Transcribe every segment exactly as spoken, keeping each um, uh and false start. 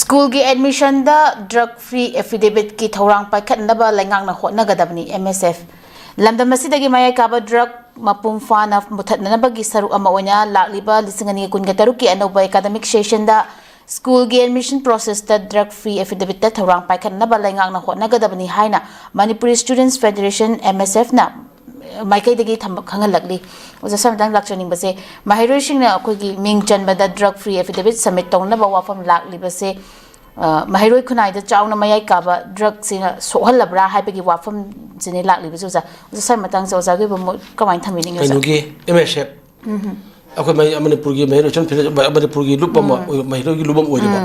ꯁ꯭ꯀꯨꯜꯒꯤ ꯑꯦꯗꯃꯤꯁꯟꯗ drug free ꯑꯦꯐꯤꯗꯦꯕꯤꯠꯀꯤ ꯊꯧꯔꯥꯡ ꯄꯥꯏꯈꯠꯅꯕ ꯂꯩꯉꯥꯛꯅ ꯍꯣꯠꯅꯒꯗꯕꯅꯤ, ꯑꯦꯝ ꯑꯦꯁ ꯑꯦꯐ꯫ ꯂꯝꯗꯝ ꯑꯁꯤꯗꯒꯤ ꯃꯌꯥꯏ ꯀꯥꯕ ꯗ꯭ꯔꯒ ꯃꯄꯨꯡ ꯐꯥꯅ ꯃꯨꯊꯠꯅꯅꯕꯒꯤ ꯁꯔꯨꯛ ꯑꯃ ꯑꯣꯏꯅ ꯂꯥꯛꯂꯤꯕ ꯂꯤꯁꯤꯡ ꯑꯅꯤ ꯀꯨꯟꯒ ꯇꯔꯨꯛꯀꯤ ꯑꯅꯧꯕ ꯑꯦꯀꯥꯗꯃꯤꯛ ꯁꯦꯁꯟꯗ ꯁ꯭ꯀꯨꯜꯒꯤ ꯑꯦꯗꯃꯤꯁꯟ ꯄ꯭ꯔꯣꯁꯦꯁꯇ ꯗ꯭ꯔꯒ ꯐ꯭ꯔꯤ ꯑꯦꯐꯤꯗꯦꯕꯤꯠꯇ ꯊꯧꯔꯥꯡ ꯄꯥꯏꯈꯠꯅꯕ ꯂꯩꯉꯥꯛꯅ ꯍꯣꯠꯅꯒꯗꯕꯅꯤ ꯍꯥꯏꯅ ꯃꯅꯤꯄꯨꯔꯤ ꯁ꯭ꯇꯨꯗꯦꯟꯠꯁ ꯐꯦꯗꯔꯦꯁꯟ, ꯑꯦꯝ ꯑꯦꯁ ꯑꯦꯐꯅ ꯃꯥꯏꯀꯩꯗꯒꯤ ꯊꯝꯕ ꯈꯪꯍꯜꯂꯛꯂꯤ꯫ ꯑꯣꯖꯥ ꯁ꯭ꯋꯥꯏ ꯃꯇꯥꯡꯗ ꯂꯥꯛꯆꯅꯤꯡꯕꯁꯦ, ꯃꯍꯩꯔꯣꯏꯁꯤꯡꯅ ꯑꯩꯈꯣꯏꯒꯤ ꯃꯤꯡ ꯆꯟꯕꯗ ꯗ꯭ꯔꯒ ꯐ꯭ꯔꯤ ꯑꯦꯐꯤꯗꯦꯕꯤꯠ ꯁꯕꯃꯤꯠ ꯇꯧꯅꯅꯕ ꯋꯥꯐꯝ ꯂꯥꯛꯂꯤꯕꯁꯦ, ꯑ, ꯃꯍꯩꯔꯣꯏ ꯈꯨꯟꯅꯥꯏꯗ ꯆꯥꯎꯅ ꯃꯌꯥꯏ ꯀꯥꯕ ꯗ꯭ꯔꯒꯁꯤꯅ ꯁꯣꯛꯍꯜꯂꯕ꯭ꯔꯥ ꯍꯥꯏꯕꯒꯤ ꯋꯥꯐꯝꯁꯤꯅꯤ ꯂꯥꯛꯂꯤꯕꯁꯦ, ꯑꯣꯖꯥ꯫ ꯑꯣꯖꯥ ꯁ꯭ꯋꯥꯏ ꯃꯇꯥꯡꯁꯦ ꯑꯣꯖꯥꯒꯤ ꯑꯣꯏꯕ ꯃꯣꯠ ꯀꯃꯥꯏꯅ ꯊꯝꯕꯤꯅꯤꯡꯉꯤ, ꯑꯣꯖꯥ? ꯀꯩꯅꯣꯒꯤ ꯑꯦꯝ ꯑꯦꯁ ꯑꯦꯐ, ꯑꯩꯈꯣꯏ ꯃꯅꯤ-, ꯃꯅꯤꯄꯨꯔꯒꯤ ꯃꯍꯩꯔꯣꯏꯁꯪ ꯐꯤꯔꯦ-, ꯃꯅꯤꯄꯨꯔꯒꯤ ꯂꯨꯞ ꯑꯃ ꯑꯣꯏ-, ꯃꯍꯩꯔꯣꯏꯒꯤ ꯂꯨꯞ ꯑꯃ ꯑꯣꯏꯔꯤꯕ꯫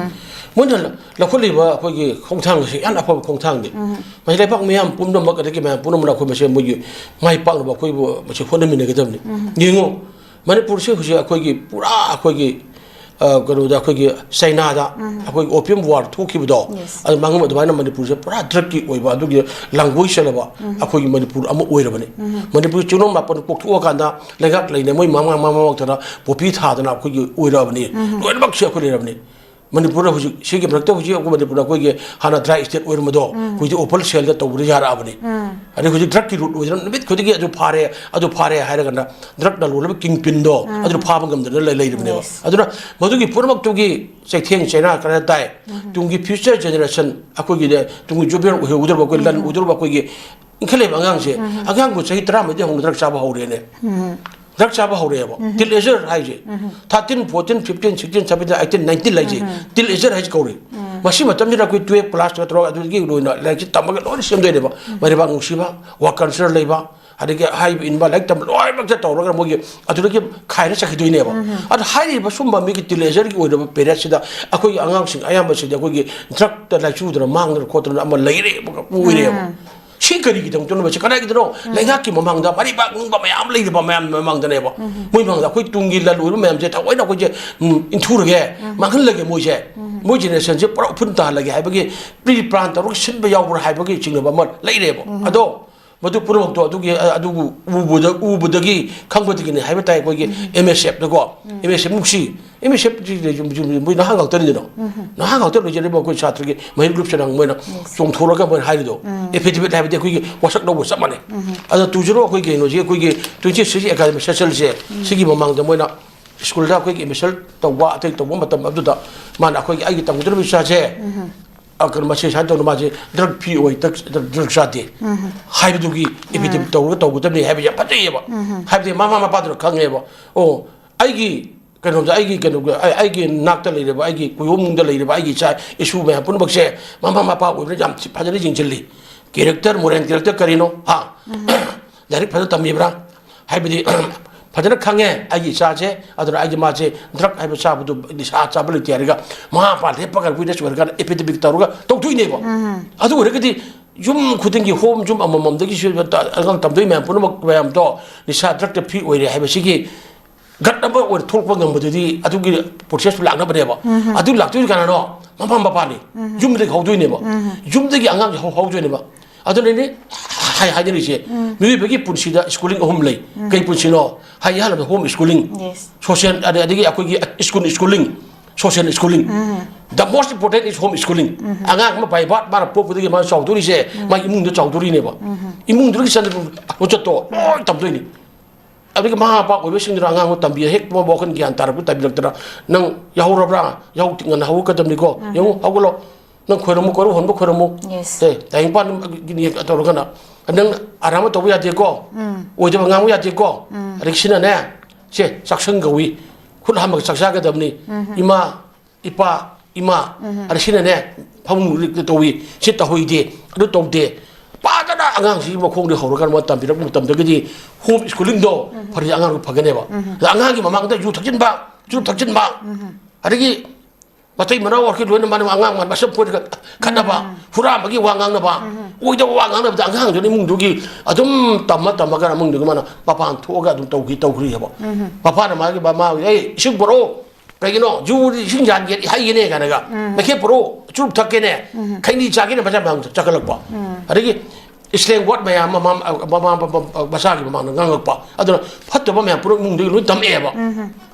ꯃꯣꯏꯅ ꯂ-, ꯂꯧꯈꯠꯂꯤꯕ ꯑꯩꯈꯣꯏꯒꯤ ꯈꯣꯡꯊꯥꯡ ꯑꯁꯤ ꯌꯥꯝꯅ ꯑꯐꯕ ꯈꯣꯡꯊꯥꯡꯅꯤ꯫ ꯃꯁꯤ ꯂꯩꯕꯥꯛ ꯃꯤꯌꯥꯝ ꯄꯨꯝꯅꯃꯛ, ꯑꯗꯒꯤ ꯃꯌꯥꯝ ꯄꯨꯝꯅꯃꯛꯅ ꯑꯩꯈꯣꯏ ꯃꯁꯦ ꯃꯣꯏꯒꯤ ꯃꯥꯏ ꯄꯥꯛꯅꯕ ꯑꯩꯈꯣꯏꯕꯨ ꯃꯁꯤ ꯍꯣꯠꯅꯃꯤꯟꯅꯒꯗꯕꯅꯤ꯫ ꯌꯦꯡꯉꯨ, ꯃꯅꯤꯄꯨꯔꯁꯤ ꯍꯧꯖꯤꯛ ꯑꯩꯈꯣꯏꯒꯤ ꯄꯨꯔꯥ ꯑꯩꯈꯣꯏꯒꯤ, ꯑ, ꯀꯩꯅꯣꯗ ꯑꯩꯈꯣꯏꯒꯤ ꯆꯩꯅꯥꯗ ꯑꯩꯈꯣꯏꯒꯤ opium war ꯊꯣꯛꯈꯤꯕꯗꯣ, Yes. ꯑꯗꯨ ꯃꯉꯝ ꯑꯗꯨꯃꯥꯏꯅ ꯃꯅꯤꯄꯨꯔꯁꯦ ꯄꯨꯔꯥ ꯗ꯭ꯔꯒꯀꯤ ꯑꯣꯏꯕ ꯑꯗꯨꯒꯤ ꯂꯥꯡꯒꯣꯏ ꯆꯦꯜꯂꯕ ꯑꯩꯈꯣꯏꯒꯤ ꯃꯅꯤꯄꯨꯔ ꯑꯃ ꯑꯣꯏꯔꯕꯅꯤ꯫ ꯃꯅꯤꯄꯨꯔ ꯆꯤꯡꯂꯣꯟ ꯃꯥꯄꯟ ꯄꯣꯛꯊꯣꯛꯑꯀꯥꯟꯗ ꯂꯩꯉꯥꯛ ꯂꯩꯅ ꯃꯣꯏ ꯃꯃꯥꯡ ꯃꯃꯥꯡ ꯃꯃꯥꯡꯗꯅ ꯄꯣꯄꯤ ꯊꯥꯗꯅ ꯑꯩꯈꯣꯏꯒꯤ ꯑꯣꯏꯔꯛꯑꯕꯅꯤ꯫ ꯂꯣꯏꯅꯃꯛꯁꯦ ꯑꯩꯈꯣꯏ ꯂꯩꯔꯕꯅꯤ꯫ ꯃꯅꯤꯄꯨꯔꯗ ꯍꯧꯖꯤꯛ ꯁꯤꯒꯤ ꯃꯔꯛꯇ ꯍꯧꯖꯤꯛ ꯑꯩꯈꯣꯏ ꯃꯅꯤꯄꯨꯔꯗ ꯑꯩꯈꯣꯏꯒꯤ ꯍꯥꯟꯅ ꯗ꯭ꯔꯥꯏ ꯁ꯭ꯇꯦꯠ ꯑꯣꯏꯔꯝꯕꯗꯣ ꯍꯧꯖꯤꯛꯇꯤ ꯑꯣꯄꯟ ꯁꯦꯜꯗ ꯇꯧꯕꯗ ꯌꯥꯔꯛꯑꯕꯅꯤ꯫ ꯑꯗꯩ ꯍꯧꯖꯤꯛ ꯗ꯭ꯔꯒꯀꯤ ꯔꯨꯠ ꯑꯣꯏꯗꯅ ꯅꯨꯃꯤꯠ ꯈꯨꯗꯤꯡꯒꯤ ꯑꯗꯨ ꯐꯥꯔꯦ, ꯑꯗꯨ ꯐꯥꯔꯦ ꯍꯥꯏꯔꯒꯅ ꯗ꯭ꯔꯒ ꯂꯂꯣꯟꯂꯕ ꯀꯤꯡ ꯄꯤꯟꯗꯣ ꯑꯗꯨ ꯐꯥꯕ ꯉꯝꯗꯅ ꯂꯩ-, ꯂꯩꯔꯤꯕꯅꯦꯕ꯫ Yes. ꯑꯗꯨꯅ ꯃꯗꯨꯒꯤ ꯄꯨꯝꯅꯃꯛꯇꯨꯒꯤ ꯆꯩꯊꯦꯡ ꯆꯩꯅꯥ ꯈꯔ ꯇꯥꯏ꯫ ꯇꯨꯡꯒꯤ ꯐ꯭ꯌꯨꯆꯔ ꯖꯦꯅꯦꯔꯦꯁꯟ ꯑꯩꯈꯣꯏꯒꯤꯅꯦ, ꯇꯨꯡꯒꯤ ꯖꯨꯕꯤꯌꯔ ꯑꯣꯏꯍꯧꯒꯗꯧꯔꯤꯕ, ꯑꯩꯈꯣꯏ ꯂꯟ ꯑꯣꯏꯗꯧꯔꯤꯕ ꯑꯩꯈꯣꯏꯒꯤ ꯏꯟꯈꯠꯂꯛꯏꯕ ꯑꯉꯥꯡꯁꯦ, ꯑꯉꯥꯡꯕꯨ ꯆꯍꯤ ꯇꯔꯥꯃꯔꯤꯗꯒꯤ ꯍꯧꯅ ꯗ꯭ꯔꯒ ꯆꯥꯕ ꯍꯧꯔꯦꯅꯦ꯫ ꯗ꯭ꯔꯒ ꯆꯥꯕ ꯍꯧꯔꯛꯑꯦꯕ꯫ ꯇꯤꯟ ꯑꯦꯖꯔ ꯍꯥꯏꯁꯦ꯫ Thirteen, fourteen, fifteen, sixteen, seventeen, eighteen, nineteen ꯍꯥꯏꯁꯦ꯫ ꯇꯤꯟ ꯑꯦꯖꯔ ꯍꯥꯏꯁꯦ ꯀꯧꯔꯤ꯫ ꯃꯁꯤ ꯃꯇꯝꯁꯤꯗ ꯑꯩꯈꯣꯏ ꯇꯨꯌꯦꯜꯞ ꯀ꯭ꯂꯥꯁ ꯇꯔꯥ ꯇꯔꯨꯛ ꯑꯗꯨꯗꯒꯤ ꯂꯣꯏꯅ ꯂꯥꯏꯔꯤꯛꯁꯦ ꯇꯝꯃꯒ ꯂꯣꯏꯅ ꯁꯦꯝꯗꯣꯏꯅꯦꯕ꯫ ꯃꯔꯩꯕꯥꯛ ꯅꯨꯡꯁꯤꯕ, ꯋꯥ ꯀꯜꯆꯔ ꯂꯩꯕ, ꯑꯗꯒꯤ ꯍꯥꯏꯕ ꯏꯟꯕ, ꯂꯥꯏꯔꯤꯛ ꯇꯝꯕ ꯂꯣꯏꯅꯃꯛꯁꯦ ꯇꯧꯔꯒ ꯃꯣꯏꯒꯤ ꯑꯗꯨꯗꯒꯤ ꯈꯥꯏꯔ ꯆꯠꯈꯤꯗꯣꯏꯅꯦꯕ꯫ ꯑꯗ ꯍꯥꯏꯔꯤꯕ ꯁꯨꯝꯕ ꯃꯤꯒꯤ ꯇꯤꯟ ꯑꯦꯖꯔꯒꯤ ꯑꯣꯏꯔꯕ ꯄꯦꯔꯦꯠꯁꯤꯗ ꯑꯩꯈꯣꯏꯒꯤ ꯑꯉꯥꯡꯁꯤꯡ ꯑꯌꯥꯝꯕꯁꯤꯗꯤ ꯑꯩꯈꯣꯏꯒꯤ ꯗ꯭ꯔꯒꯇ ꯂꯥꯏꯆꯨꯗꯅ ꯃꯥꯡꯗꯅ ꯈꯣꯠꯇꯅ ꯑꯃ ꯂꯩꯔꯦꯕ, ꯎꯏꯔꯦꯕ꯫ ꯁꯤ ꯀꯔꯤꯒꯤꯗꯃꯛꯇꯅꯣ? ꯃꯁꯤ ꯀꯗꯥꯏꯒꯤꯗꯅꯣ? ꯂꯩꯉꯥꯛꯀꯤ ꯃꯃꯥꯡꯗ ꯃꯔꯩꯕꯥꯛ ꯅꯤꯡꯕ ꯃꯌꯥꯝ ꯂꯩꯔꯤꯕ ꯃꯌꯥꯝ ꯃꯃꯥꯡꯗꯅꯦꯕ꯫ ꯃꯣꯏ ꯃꯃꯥꯡꯗ ꯑꯩꯈꯣꯏ ꯇꯨꯡꯒꯤ ꯂꯜ ꯑꯣꯏꯕ ꯃꯌꯥꯝꯁꯦ ꯊꯑꯣꯏꯅ ꯑꯩꯈꯣꯏꯁꯦ, ꯎꯝ, ꯏꯟꯊꯨꯔꯒꯦ, ꯃꯥꯡꯍꯜꯂꯒꯦ ꯃꯣꯏꯁꯦ, ꯃꯣꯏ ꯖꯦꯅꯦꯔꯦꯁꯟꯁꯦ ꯄꯨꯔꯥ ꯎꯐꯨꯟ ꯇꯥꯍꯜꯂꯒꯦ ꯍꯥꯏꯕꯒꯤ ꯄ꯭ꯔꯤ ꯄ꯭ꯂꯥꯟ ꯇꯧꯔꯒ ꯁꯤꯟꯕ ꯌꯥꯎꯕ꯭ꯔꯥ ꯍꯥꯏꯕꯒꯤ ꯆꯤꯡꯅꯕ ꯑꯃ ꯂꯩꯔꯦꯕ꯫ ꯑꯗꯣ ꯃꯗꯨ ꯄꯨꯝꯅꯃꯛꯇꯣ ꯑꯗꯨꯒꯤ, ꯑ, ꯑꯗꯨꯕꯨ ꯎꯕꯗ, ꯎꯕꯗꯒꯤ ꯈꯪꯕꯗꯒꯤꯅꯤ ꯍꯥꯏꯕ ꯇꯥꯏ꯫ ꯑꯩꯈꯣꯏꯒꯤ ꯎꯝ꯫ M S F ꯇꯀꯣ, ꯎꯝ꯫ M S F ꯅꯨꯡꯁꯤ, M S F ꯁꯤ ꯃꯣꯏ ꯅꯍꯥ ꯉꯥꯛꯇꯅꯤꯗꯅ꯫ ꯎꯝ꯫ ꯅꯍꯥ ꯉꯥꯛꯇ ꯂꯣꯏꯖꯔꯤꯕ ꯑꯩꯈꯣꯏ ꯁꯥꯇ꯭ꯔꯒꯤ ꯃꯍꯩꯔꯣꯏ group ꯁꯦ ꯅꯪ ꯃꯣꯏꯅ Yes꯫ ꯆꯣꯡꯊꯣꯔꯒ ꯃꯣꯏꯅ ꯍꯥꯏꯔꯤꯗꯣ꯫ ꯎꯝ꯫ Affidavit ꯍꯥꯏꯕꯗꯤ ꯑꯩꯈꯣꯏꯒꯤ ꯋꯥꯁꯛ ꯂꯧꯕ ꯆꯞ ꯃꯥꯟꯅꯩ꯫ ꯎꯝ꯫ ꯑꯗ ꯇꯨ ꯖꯤꯔꯣ ꯑꯩꯈꯣꯏ ꯀꯩꯅꯣꯁꯤ, ꯑꯩꯈꯣꯏꯒꯤ twenty six academic session ꯁꯦ ꯎꯝ꯫ ꯁꯤꯒꯤ ꯃꯃꯥꯡꯗ ꯃꯣꯏꯅ ꯁ꯭ꯀꯨꯜꯗ ꯑꯩꯈꯣꯏꯒꯤ admission ꯇꯧꯕ, ꯑꯇꯩ ꯇꯧꯕ ꯃꯇꯝ ꯑꯗꯨꯗ ꯃꯥꯅ ꯑꯩꯈꯣꯏꯒꯤ ꯑꯩꯒꯤ ꯇꯝꯒꯗꯧꯔꯤꯕ ꯏꯆꯥꯁꯦ, ꯎꯝ꯫ ꯑ, ꯀꯩꯅꯣ, ꯃꯁꯤ ꯁꯨꯃꯥꯏꯅ ꯇꯧꯗꯅ ꯃꯥꯁꯦ drug free ꯑꯣꯏ, drug, drug ꯆꯥꯗꯦ ꯎꯝ꯫ ꯍꯥꯏꯕꯗꯨꯒꯤ ꯎꯝ꯫ Affidavit ꯇꯧꯔꯒ ꯇꯧꯒꯗꯕꯅꯤ ꯍꯥꯏꯕ ꯌꯥꯝ ꯐꯖꯩꯌꯦꯕ꯫ ꯎꯝ꯫ ꯍꯥꯏꯕꯗꯤ ꯃꯃꯥ ꯃꯄꯥꯗꯨꯅ ꯈꯪꯉꯦꯕ꯫ ꯑꯣ, ꯑꯩꯒꯤ ꯀꯩꯅꯣꯗ, ꯑꯩꯒꯤ ꯀꯩꯅꯣꯒ-, ꯑꯩ-, ꯑꯩꯒꯤ ꯅꯥꯛꯇ ꯂꯩꯔꯤꯕ, ꯑꯩꯒꯤ ꯀꯨꯌꯣꯝꯗ ꯂꯩꯔꯤꯕ ꯑꯩꯒꯤ ꯏꯆꯥ ꯏꯁꯨ ꯃꯌꯥꯝ ꯄꯨꯝꯅꯃꯛꯁꯦ ꯃꯃꯥ ꯃꯄꯥ ꯑꯣꯏꯕꯅ ꯌꯥꯝ ꯊꯤ-, ꯐꯖꯅ ꯌꯦꯡꯁꯤꯜꯂꯤ꯫ Character, moral character ꯀꯔꯤꯅꯣ? ꯍꯥ? ꯎꯝ꯫ ꯂꯥꯏꯔꯤꯛ ꯐꯖꯅ ꯇꯝꯃꯤꯕ꯭ꯔꯥ? ꯍꯥꯏꯕꯗꯤ, ꯐꯖꯅ ꯈꯪꯉꯦ ꯑꯩꯒꯤ ꯏꯆꯥꯁꯦ, ꯑꯗꯨꯅ ꯑꯩꯒꯤ ꯃꯥꯁꯦ drug ꯍꯥꯏꯕ ꯆꯥꯕꯗꯨ, ꯅꯤꯁꯥ ꯆꯥꯕ ꯂꯩꯇꯦ ꯍꯥꯏꯔꯒ ꯃꯃꯥ ꯃꯄꯥ ꯂꯦꯞꯄꯒ witness ꯑꯣꯏꯔꯀꯥꯟꯗ affidavit ꯇꯧꯔꯒ ꯇꯧꯊꯣꯛꯏꯅꯦꯕ꯫ ꯎꯝ꯫ ꯑꯗꯨ ꯑꯣꯏꯔꯒꯗꯤ ꯌꯨꯝ ꯈꯨꯗꯤꯡꯒꯤ home ꯌꯨꯝ ꯑꯃꯃꯝꯗꯒꯤ ꯁꯤ ꯑꯉꯥꯡ ꯇꯝꯗꯣꯏ ꯃꯌꯥꯝ ꯄꯨꯝꯅꯃꯛ ꯃꯌꯥꯝꯗꯣ ꯅꯤꯁꯥ drug ꯇ free ꯑꯣꯏꯔꯦ ꯍꯥꯏꯕꯁꯤꯒꯤ ꯒꯠ ꯑꯃ ꯑꯣꯏꯅ ꯊꯣꯛꯂꯛꯄ ꯉꯝꯕꯗꯨꯗꯤ ꯑꯗꯨꯒꯤ process ꯇꯨ ꯂꯥꯛꯅꯕꯅꯦꯕ꯫ ꯎꯝ꯫ ꯑꯗꯨ ꯂꯥꯛꯇꯣꯏꯁꯤ ꯀꯅꯥꯅꯣ? ꯃꯃꯥ ꯃꯄꯥꯅꯤ꯫ ꯎꯝ꯫ ꯌꯨꯝꯗꯒꯤ ꯍꯧꯗꯣꯏꯅꯦꯕ꯫ ꯎꯝ꯫ ꯌꯨꯝꯗꯒꯤ ꯑꯉꯥꯡꯁꯦ ꯍꯧ-, ꯍꯧꯗꯣꯏꯅꯦꯕ꯫ ꯑꯗꯨꯅꯅꯦ ꯍꯥꯏ-, ꯍꯥꯏꯅꯔꯤꯁꯦ, ꯎꯝ꯫ ꯃꯤꯑꯣꯏꯕꯒꯤ ꯄꯨꯟꯁꯤꯗ schooling ꯑꯍꯨꯝ ꯂꯩ꯫ ꯎꯝ꯫ ꯀꯩ ꯄꯨꯟꯁꯤꯅꯣ? ꯍꯥꯏ ꯑꯍꯥꯟꯕꯗ home schooling, Yes꯫ Social, ꯑꯗ-, ꯑꯗꯒꯤ ꯑꯩꯈꯣꯏꯒꯤ school schooling, social schooling꯫ Um. The most important is home schooling꯫ ꯎꯝ꯫ ꯑꯉꯥꯡ ꯑꯃ by birth ꯃꯥꯅ ꯄꯣꯛꯄꯗꯒꯤ ꯃꯥꯅ ꯆꯥꯎꯗꯣꯔꯤꯁꯦ, ꯎꯝ꯫ ꯃꯥꯒꯤ ꯏꯃꯨꯡꯗ ꯆꯥꯎꯗꯣꯔꯤꯅꯦꯕ꯫ ꯎꯝ꯫ ꯏꯃꯨꯡꯗꯨꯒꯤ ꯆꯠꯅꯕ ꯂꯣꯟꯆꯠꯇꯣ ꯂꯣꯏ ꯇꯝꯗꯣꯏꯅꯤ꯫ ꯑꯗꯒꯤ ꯃꯃꯥ ꯃꯄꯥ ꯑꯣꯏꯕꯁꯤꯡꯗꯨꯅ ꯑꯉꯥꯡꯗꯣ ꯇꯝꯕꯤ, ꯍꯦꯛ ꯃꯣꯏ ꯋꯥꯈꯜ ꯒ꯭ꯌꯥꯟ ꯇꯥꯔꯛꯄ ꯇꯝꯕꯤꯔꯛꯇꯅ, "ꯅꯪ ꯌꯥꯍꯧꯔꯕ꯭ꯔꯥ? ꯌꯥꯍꯧ ꯉꯟꯅ ꯍꯧꯒꯠꯀꯗꯕꯅꯤꯀꯣ꯫ ꯎꯝ꯫ ꯌꯦꯡꯉꯨ, ꯍꯧꯒꯠꯂꯣ꯫ ꯅꯪ ꯈꯣꯏꯔꯝꯃꯨ, ꯀꯣꯔꯧ ꯍꯟꯕ ꯈꯣꯏꯔꯝꯃꯨ꯫ Yes꯫ ꯑꯦ, ꯇꯥꯏꯕꯪꯄꯥꯟꯒꯤꯅꯤ ꯇꯧꯔꯒꯅ꯫ ꯅꯪ ꯑꯔꯥꯟꯕ ꯇꯧꯕ ꯌꯥꯗꯦꯀꯣ꯫ ꯎꯝ꯫ ꯑꯣꯏꯗꯕ ꯉꯥꯡꯕ ꯌꯥꯗꯦꯀꯣ꯫ ꯎꯝ꯫ ꯑꯗꯒꯤ ꯁꯤꯅꯅꯦ, ꯁꯦ, ꯆꯥꯛꯁꯪ ꯀꯧꯏ꯫ ꯈꯨꯠ ꯍꯥꯝꯃꯒ ꯆꯥꯛ ꯆꯥꯒꯗꯕꯅꯤ꯫ ꯎꯝ꯫ ꯏꯃꯥ, ꯏꯄꯥ, ꯏꯃꯥ, ꯎꯝ꯫ ꯑꯗ ꯁꯤꯅꯅꯦ, ꯐꯃꯨꯡ ꯇꯧꯏ, ꯁꯤ ꯇꯧꯍꯩꯗꯦ, ꯑꯗꯨ ꯇꯧꯗꯦ꯫ ꯐꯖꯅ ꯑꯉꯥꯡꯁꯤꯒꯤ ꯃꯈꯣꯡꯗꯒꯤ ꯍꯧꯔꯀꯥꯟꯗ ꯃꯥ ꯇꯝꯕꯤꯔꯛꯄ ꯃꯇꯝꯗꯒꯤꯗꯤ home schooling ꯗꯣ ꯎꯝ꯫ ꯐꯔꯗꯤ ꯑꯉꯥꯡꯗꯣ ꯐꯒꯅꯦꯕ꯫ ꯎꯝ꯫ ꯑꯗ ꯑꯉꯥꯡꯒꯤ ꯃꯃꯥꯡꯗ ꯌꯨ ꯊꯛꯆꯤꯟꯕ, ꯆꯨꯔꯨꯞ ꯊꯛꯆꯤꯟꯕ, ꯎꯝ꯫ ꯑꯗꯒꯤ ꯃꯇꯩ ꯃꯅꯥꯎ ꯑꯣꯏꯔꯛꯈꯤ ꯂꯣꯏꯅ ꯃꯥꯅ ꯑꯉꯥꯡ ꯃꯥꯅ ꯃꯁꯝ ꯐꯣꯏꯔꯒ ꯈꯠꯅꯕ, ꯎꯝ꯫ ꯍꯨꯔꯥꯟꯕꯒꯤ ꯋꯥ ꯉꯥꯡꯅꯕ, ꯎꯝ꯫ ꯑꯣꯏꯗꯕ ꯋꯥ ꯉꯥꯡꯅꯕꯗ ꯑꯉꯥꯡꯗꯨꯅ ꯏꯃꯨꯡꯗꯨꯒꯤ ꯑꯗꯨꯝ ꯇꯝꯃ ꯇꯝꯃꯒ ꯏꯃꯨꯡꯗꯨꯒꯤ ꯃꯥꯅ ꯃꯄꯥꯟ ꯊꯣꯛꯑꯒ ꯑꯗꯨꯝ ꯇꯧꯈꯤ, ꯇꯧꯈ꯭ꯔꯤꯑꯕ꯫ ꯎꯝ꯫ ꯃꯄꯥꯅ ꯃꯥꯒꯤ ꯃꯃꯥ, "ꯑꯩ ꯏꯁꯤꯡ ꯄꯨꯔꯛꯑꯣ, ꯀꯩꯒꯤꯅꯣ? ꯌꯨ, ꯏꯁꯤꯡ ꯌꯥꯟꯒꯦ, ꯍꯩꯒꯦꯅꯦ" ꯀꯥꯏꯅꯒ, ꯎꯝ꯫ "ꯃꯩꯈꯦꯠ ꯄꯨꯔꯛꯑꯣ, ꯆꯨꯔꯨꯞ ꯊꯛꯀꯦꯅꯦ, ꯎꯝ꯫ ꯈꯩꯅꯤ ꯆꯥꯒꯦꯅꯦ" ꯃꯆꯥ ꯃꯌꯥꯝ ꯆꯠꯈꯠꯂꯛꯄ꯫ ꯎꯝ꯫ ꯑꯗꯒꯤ Slang word ꯃꯌꯥꯝ ꯑꯃ ꯃꯃꯥ ꯃꯆꯥꯒꯤ ꯃꯃꯥꯡꯗ ꯉꯥꯡꯉꯛꯄ꯫ ꯑꯗꯨꯅ ꯐꯠꯇꯕ ꯃꯌꯥꯝ ꯄꯨꯝꯅꯃꯛ ꯏꯃꯨꯡꯗꯒꯤ ꯂꯣꯏ ꯇꯝꯃꯛꯑꯦꯕ꯫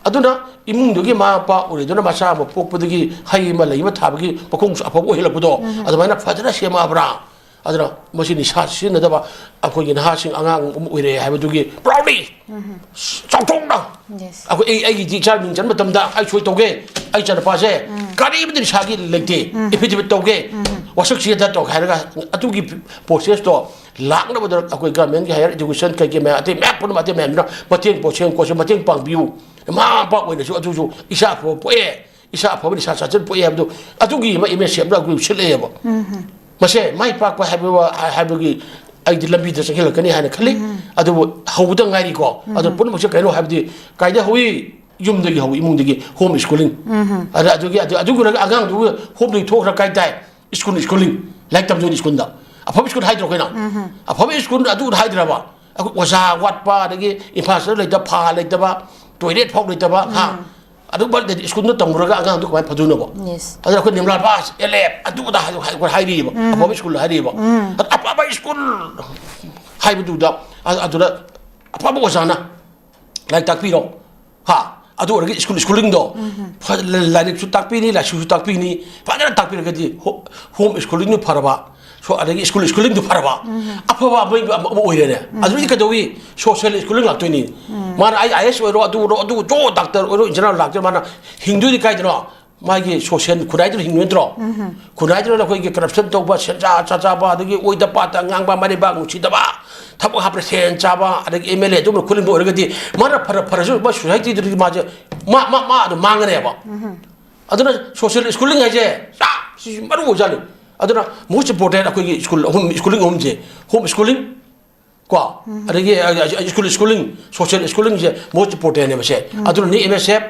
ꯑꯗꯨꯅ ꯏꯃꯨꯡꯗꯨꯒꯤ ꯃꯃꯥ ꯃꯄꯥ ꯑꯣꯏꯔꯦꯗꯅ, ꯃꯆꯥ ꯑꯃ ꯄꯣꯛꯄꯗꯒꯤ ꯍꯩ ꯑꯃ ꯂꯩ ꯑꯃ ꯊꯥꯕꯒꯤ ꯃꯈꯣꯡꯁꯨ ꯑꯐꯕ ꯑꯣꯏꯍꯜꯂꯛꯄꯗꯣ, ꯑꯗꯨꯃꯥꯏꯅ ꯐꯖꯅ ꯁꯦꯝꯃꯛꯑꯕ꯭ꯔꯥ? ꯑꯗꯨꯅ ꯃꯁꯤ ꯅꯤꯁꯥ ꯁꯤꯖꯤꯟꯅꯗꯕ ꯑꯩꯈꯣꯏꯒꯤ ꯅꯍꯥꯁꯤꯡ ꯑꯉꯥꯡ ꯑꯃ ꯑꯣꯏꯔꯛꯑꯦ ꯍꯥꯏꯕꯗꯨꯒꯤ proudly ꯆꯥꯎꯊꯣꯛꯅ Yes. ꯑꯩꯈꯣꯏ, ꯑꯩ, ꯑꯩꯒꯤ ꯏꯆꯥ ꯃꯤꯡ ꯆꯟꯕ ꯃꯇꯝꯗ ꯑꯩ ꯁꯣꯏ ꯇꯧꯒꯦ, ꯑꯩ ꯏꯆꯥꯅꯨꯄꯥꯁꯦ ꯀꯔꯤꯃꯇ ꯅꯤꯁꯥꯒꯤ ꯂꯩꯇꯦ, affidavit ꯇꯧꯒꯦ, ꯋꯥꯁꯛ ꯁꯤꯗ ꯇꯧꯒꯦ ꯍꯥꯏꯔꯒ ꯑꯗꯨꯒꯤ process ꯇꯣ ꯂꯥꯛꯅꯕꯗ ꯑꯩꯈꯣꯏ government ꯀꯤ higher education ꯀꯩꯀꯩ ꯃꯌꯥꯝ, ꯑꯇꯩ ꯃꯌꯥꯝ ꯄꯨꯝꯅꯃꯛ, ꯑꯇꯩ ꯃꯌꯥꯝꯗꯨꯅ ꯃꯇꯦꯡ, ꯄꯣꯠꯁꯦꯝ ꯀꯣꯠꯁꯦꯝ ꯃꯇꯦꯡ ꯄꯥꯡꯕꯤꯌꯨ꯫ ꯃꯃꯥ ꯃꯄꯥ ꯑꯣꯏꯅꯁꯨ ꯑꯗꯨꯁꯨ ꯏꯆꯥ ꯑꯐꯕ ꯄꯣꯛꯑꯦ, ꯏꯆꯥ ꯑꯐꯕ ꯅꯤꯁꯥ ꯆꯥꯁꯤꯟ ꯄꯣꯛꯑꯦ ꯍꯥꯏꯕꯗꯨ, ꯑꯗꯨꯒꯤ ꯑꯃ MSF ꯅ ꯑꯩꯈꯣꯏ ꯁꯤꯜꯂꯛꯑꯦꯕ꯫ ꯃꯁꯦ ꯃꯥꯏ ꯄꯥꯛꯄ ꯍꯥꯏꯕ ꯋꯥ-, ꯍꯥꯏꯕꯒꯤ ꯑꯩꯗꯤ ꯂꯝꯕꯤꯗ ꯆꯪꯁꯤꯜꯂꯛꯀꯅꯤ ꯍꯥꯏꯅ ꯈꯜꯂꯤ꯫ ꯑꯗꯨꯕꯨ ꯍꯧꯕꯗ ꯉꯥꯏꯔꯤꯀꯣ꯫ ꯑꯗꯨ ꯄꯨꯝꯅꯃꯛꯁꯦ ꯀꯩꯅꯣ ꯍꯥꯏꯕꯗꯤ ꯀꯥꯏꯗ ꯍꯧꯏ? ꯌꯨꯝꯗꯒꯤ ꯍꯧꯏ, ꯏꯃꯨꯡꯗꯒꯤ, home schooling꯫ ꯑꯗ ꯑꯗꯨꯒꯤ, ꯑꯗꯨ, ꯑꯗꯨꯒꯤ ꯑꯉꯥꯡꯗꯨ home ꯗꯒꯤ ꯊꯣꯛꯈ꯭ꯔ ꯀꯥꯏ ꯇꯥꯏ? School, schooling꯫ ꯂꯥꯏꯔꯤꯛ ꯇꯝꯗꯣꯏꯅꯤ school ꯗ꯫ ꯑꯐꯕ school ꯍꯥꯏꯗ꯭ꯔꯣ ꯑꯩꯈꯣꯏꯅ? ꯑꯐꯕ school ꯑꯗꯨ ꯍꯥꯏꯗ꯭ꯔꯕ? ꯑꯩꯈꯣꯏ ꯑꯣꯖꯥ ꯋꯥꯠꯄ, ꯑꯗꯒꯤ infrastructure ꯂꯩꯇꯕ, ꯐꯥ ꯂꯩꯇꯕ, toilet ꯐꯥꯎ ꯂꯩꯇꯕ, ꯍꯥ? ꯑꯗꯨ ꯕꯜꯗꯗꯤ school ꯗ ꯇꯝꯃꯨꯔꯒ ꯑꯉꯥꯡꯗꯨ ꯀꯃꯥꯏꯅ ꯐꯗꯣꯏꯅꯣꯕ? Yes. ꯑꯗꯨꯅ ꯑꯩꯈꯣꯏ ꯅꯤꯔꯃꯂꯥ ꯕꯥꯁ, ꯑꯦꯜ ꯑꯦꯐ, ꯑꯗꯨ ꯑꯗꯥ ꯍꯥꯏ-, ꯍꯥꯏ-, ꯍꯥꯏꯔꯤꯕ꯫ ꯑꯐꯕ school ꯍꯥꯏꯔꯤꯕ꯫ ꯑꯗ ꯑꯐꯕ school ꯍꯥꯏꯕꯗꯨꯗ, ꯑ-, ꯑꯗꯨꯗ ꯑꯐꯕ ꯑꯣꯖꯥꯅ ꯂꯥꯏꯔꯤꯛ ꯇꯥꯛꯄꯤꯔꯣ꯫ ꯍꯥ? ꯑꯗꯨ ꯑꯣꯏꯔꯒ school, schooling ꯗꯣ ꯐ-, ꯂꯥꯏꯔꯤꯛꯁꯨ ꯇꯥꯛꯄꯤꯅꯤ, ꯂꯥꯏꯁꯨꯁꯨ ꯇꯥꯛꯄꯤꯅꯤ, ꯐꯖꯅ ꯇꯥꯛꯄꯤꯔꯒꯗꯤ ho-, home schooling ꯗꯨ ꯐꯔꯕ, so, ꯑꯗꯒꯤ school schooling ꯗꯨ ꯐꯔꯕ, ꯑꯐꯕ ꯑꯃ, ꯑꯃ, ꯑꯃ ꯑꯣꯏꯔꯦꯅꯦ꯫ ꯑꯗꯨꯗꯤ ꯀꯩꯗꯧꯏ? Social schooling ꯂꯥꯛꯇꯣꯏꯅꯤ꯫ ꯃꯥꯅ ꯑꯩ IAS ꯑꯣꯏꯔꯣ, ꯑꯗꯨ ꯑꯣꯏꯔꯣ, ꯑꯗꯨ ꯑꯣꯏꯔꯣ, doctor ꯑꯣꯏꯔꯣ, engineer ꯂꯥꯛꯇꯣꯏ, ꯃꯥꯅ ꯍꯤꯡꯗꯣꯏꯗꯤ ꯀꯥꯏꯗꯅꯣ? ꯃꯥꯒꯤ social ꯈꯨꯟꯅꯥꯏꯗꯨꯅ ꯍꯤꯡꯉꯤ ꯅꯠꯇ꯭ꯔꯣ? ꯈꯨꯟꯅꯥꯏꯗꯨꯅ ꯑꯩꯈꯣꯏꯒꯤ corruption ꯇꯧꯕ, ꯁꯦꯟꯖꯥ ꯆꯥ ꯆꯥꯕ, ꯑꯗꯒꯤ ꯑꯣꯏꯗ ꯄꯥꯗ ꯉꯥꯡꯕ, ꯃꯔꯩꯕꯥꯛ ꯅꯨꯡꯁꯤꯗꯕ, ꯊꯕꯛ ꯍꯥꯞꯄꯗ ꯁꯦꯟ ꯆꯥꯕ, ꯑꯗꯒꯤ MLA ꯑꯗꯨꯝꯕ ꯈꯨꯂꯤꯡꯕ ꯑꯣꯏꯔꯒꯗꯤ ꯃꯥꯅ ꯐꯔ ꯐꯔꯁꯨ ꯃꯥ society ꯗꯨꯗꯤ ꯃꯥꯁꯦ ꯃꯥ, ꯃꯥ, ꯃꯥ ꯑꯗꯨꯝ ꯃꯥꯡꯒꯅꯦꯕ꯫ ꯑꯗꯨꯅ social schooling ꯍꯥꯏꯁꯦ ꯌꯥꯝ ꯁꯤꯁꯨ ꯃꯔꯨ ꯑꯣꯏꯖꯥꯠꯅꯤ꯫ ꯑꯗꯨꯅ most important ꯑꯩꯈꯣꯏꯒꯤ school ꯑꯍꯨꯝ, schooling ꯑꯍꯨꯝꯁꯦ, home schooling ꯀꯣ, ꯑꯗꯒꯤ, ꯑ, school, schooling, social schooling ꯁꯦ most important ꯅꯦꯕ ꯁꯦ꯫ ꯑꯗꯨꯅꯅꯤ MSF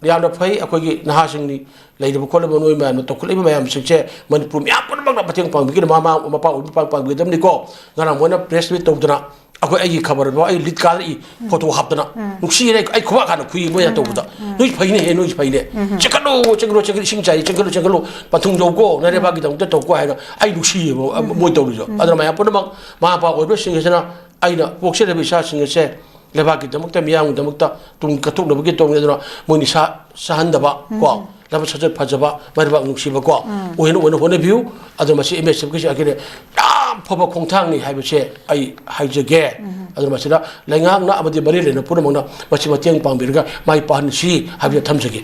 ꯌꯥꯝꯅ ꯐꯩ꯫ ꯑꯩꯈꯣꯏꯒꯤ ꯅꯍꯥꯁꯤꯡꯅꯤ, ꯂꯩꯔꯤꯕ ꯈꯣꯠꯂꯤꯕ ꯅꯣꯏ ꯃꯌꯥꯝꯅ ꯇꯧꯈꯠꯂꯛꯏꯕ ꯃꯌꯥꯝꯁꯤꯡꯁꯦ ꯃꯅꯤꯄꯨꯔ ꯃꯌꯥꯝ ꯄꯨꯝꯅꯃꯛꯅ ꯃꯇꯦꯡ ꯄꯥꯡꯕꯤꯒꯅꯤ, ꯃꯃꯥ ꯃꯄꯥ ꯑꯣꯏꯕ ꯄꯥꯡ-, ꯄꯥꯡꯕꯤꯒꯗꯕꯅꯤꯀꯣ꯫ ꯉꯔꯥꯡ ꯃꯣꯏꯅ press meet ꯇꯧꯗꯅ ꯑꯩꯈꯣꯏ ꯑꯩꯒꯤ ꯈꯕꯔꯗꯣ ꯑꯩ ꯂꯤꯠ ꯀꯥꯔꯛꯏ, ꯐꯣꯇꯣ ꯍꯥꯞꯇꯅ꯫ ꯅꯨꯡꯁꯤꯔꯦ ꯑꯩ, ꯑꯩ ꯈꯨꯕꯥꯛ ꯍꯥꯟꯅ ꯈꯨꯏ ꯃꯣꯏꯅ ꯇꯧꯕꯗ꯫ ꯅꯣꯏ ꯐꯩꯅꯦꯍꯦ, ꯅꯣꯏ ꯐꯩꯅꯦ꯫ ꯆꯦꯟꯈꯠꯂꯨ, ꯆꯦꯟꯈꯠꯂꯨ, ꯆꯦꯟꯈꯠꯂꯨ, ꯏꯁꯤꯡ ꯆꯥꯏ, ꯆꯦꯟꯈꯠꯂꯨ, ꯆꯦꯟꯈꯠꯂꯨ, ꯄꯟꯊꯨꯡ ꯌꯧꯀꯣ, ꯅꯔꯦꯕꯥꯛꯀꯤꯗꯃꯛꯇ ꯇꯧꯀꯣ ꯍꯥꯏꯅ ꯑꯩ ꯅꯨꯡꯁꯤꯌꯦꯕ ꯃꯣꯏ ꯇꯧꯔꯤꯗꯣ꯫ ꯑꯗꯨꯅ ꯃꯌꯥꯝ ꯄꯨꯝꯅꯃꯛ ꯃꯃꯥ ꯃꯄꯥ ꯑꯣꯏꯕꯁꯤꯡ ꯑꯁꯤꯅ ꯑꯩꯅ ꯄꯣꯛꯆꯔꯤꯕ ꯏꯆꯥꯁꯤꯡ ꯑꯁꯦ ꯂꯩꯕꯥꯛꯀꯤꯗꯃꯛꯇ, ꯃꯤꯌꯥꯝꯒꯤꯗꯃꯛꯇ ꯇꯨꯡ ꯀꯠꯊꯣꯛꯅꯕꯒꯤ ꯇꯧꯅꯤ꯫ ꯑꯗꯨꯅ ꯃꯣꯏ ꯅꯤꯁꯥ ꯆꯥꯍꯟꯗꯕ ꯀꯣ, ꯂꯝꯆꯠ ꯁꯥꯖꯠ ꯐꯖꯕ, ꯃꯔꯩꯕꯥꯛ ꯅꯨꯡꯁꯤꯕ ꯀꯣ, ꯑꯣꯏꯅ, ꯑꯣꯏꯅ ꯍꯣꯠꯅꯕꯤꯌꯨ꯫ ꯑꯗꯣ ꯃꯁꯤ ꯑꯦꯝ ꯑꯦꯁ ꯑꯦꯐꯀꯤꯁꯦ ꯑꯩꯈꯣꯏꯅ ꯌꯥꯝ ꯐꯕ ꯈꯣꯡꯊꯥꯡꯅꯤ ꯍꯥꯏꯕꯁꯦ ꯑꯩ ꯍꯥꯏꯖꯒꯦ꯫ ꯑꯗꯨꯅ ꯃꯁꯤꯗ ꯂꯩꯉꯥꯛꯅ ꯑꯃꯗꯤ ꯃꯔꯤ ꯂꯩꯅꯕ ꯄꯨꯝꯅꯃꯛꯅ ꯃꯁꯤ ꯃꯇꯦꯡ ꯄꯥꯡꯕꯤꯔꯒ ꯃꯥꯏ ꯄꯥꯛꯍꯟꯁꯤ ꯍꯥꯏꯕꯁꯦ ꯊꯝꯖꯒꯦ꯫